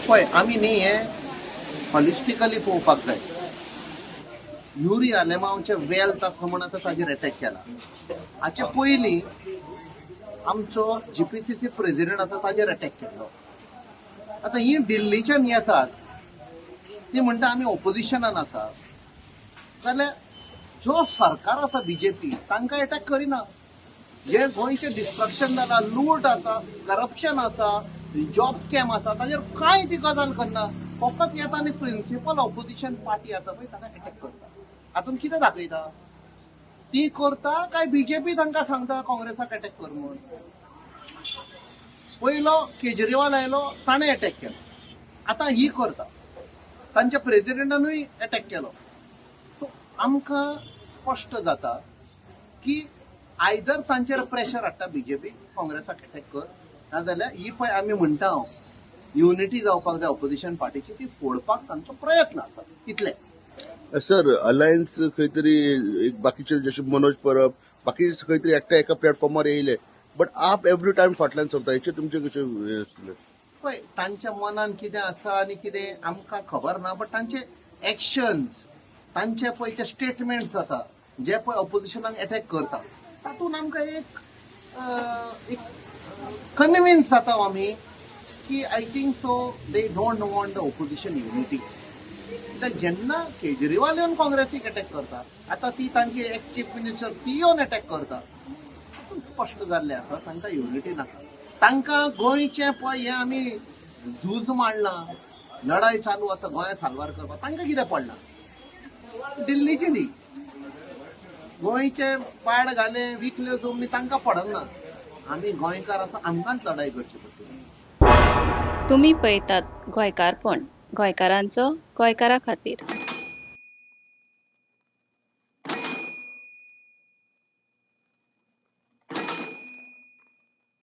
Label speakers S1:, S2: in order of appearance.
S1: पळय, आमी न्ही हें हॉलिस्टिकली पळोवपाक जाय. युरी आलेमांवचे वेल्थ आसा म्हण आतां ताजेर एटॅक केला. हाचे पयलीं आमचो जीपीसीसी प्रेसिडेंट आसा ताजेर एटॅक केल्लो. आतां ही दिल्लीच्यान येतात, ती म्हणटा आमी ओपोजिशनान आसा, जाल्यार जो सरकार आसा बीजेपी, तांकां एटॅक करिना. जे गोंयचें डिस्ट्रक्शन जाला, लूट आसा, करप्शन आसा, जॉब स्कॅम आसा, ताजेर कांय ती गजाल करना. फकत येता आनी प्रिन्सिपल ऑपोजिशन पार्टी आसा पळय, ताका एटॅक करता. हातून कितें दाखयता? ती करता काय बीजेपी तांकां सांगता काँग्रेसाक एटॅक कर म्हूण? पयलो केजरीवाल आयलो, ताणें एटॅक केलो. आतां ही करता. तांच्या प्रेसिडेंटानूय एटॅक केलो. सो आमकां स्पश्ट जाता की आयदर तांचेर प्रेशर हाडटा बीजेपी, काँग्रेसाक एटॅक कर, नाजाल्यार ही पळय आमी म्हणटा युनिटी जावपाक जाय ऑपोजिशन पार्टीची, ती फोडपाक तांचो प्रयत्न आसा, इतलें.
S2: सर, अलायन्स खंय तरी एक बाकीचे जशे मनोज परब, बाकी खंय तरी एकट्या एका प्लॅटफॉर्मार येयले, बट आप एवरी टायम फाटल्यान सरता, हेचेर तुमचें कशें हें आसतलें?
S1: पळय, तांच्या मनान कितें आसा आनी कितें आमकां खबर ना, बट तांचे एक्शन्स, तांचे पळय जे स्टेटमेंट्स जाता, जे पळय ऑपोजिशनाक एटॅक करता, तातूंत आमकां एक कन्विन्स जाता आमी की I think so they don't want the opposition unity. कित्याक जेन्ना केजरीवाल येवन काँग्रेसीक एटॅक करता, आतां ती तांची एक्स चीफ मिनिस्टर ती येवन एटॅक करता, तातूंत स्पश्ट जाल्लें आसा तांकां युनिटी नाका. तांकां गोंयचें पळय हें आमी झूज मांडलां, लढाय चालू आसा गोंया साल्वार करपाक, तांकां कितें पडलां? दिल्लीची न्ही गोंयचे पाड घाले, विकल्यो जमनी, तांकां पडना. आमी गोंयकार आसा, आमकांच लढाय करची पडटली.
S3: तुमी पळयतात गोंयकारपण, गोंयकारांचो गोंयकारा खातीर.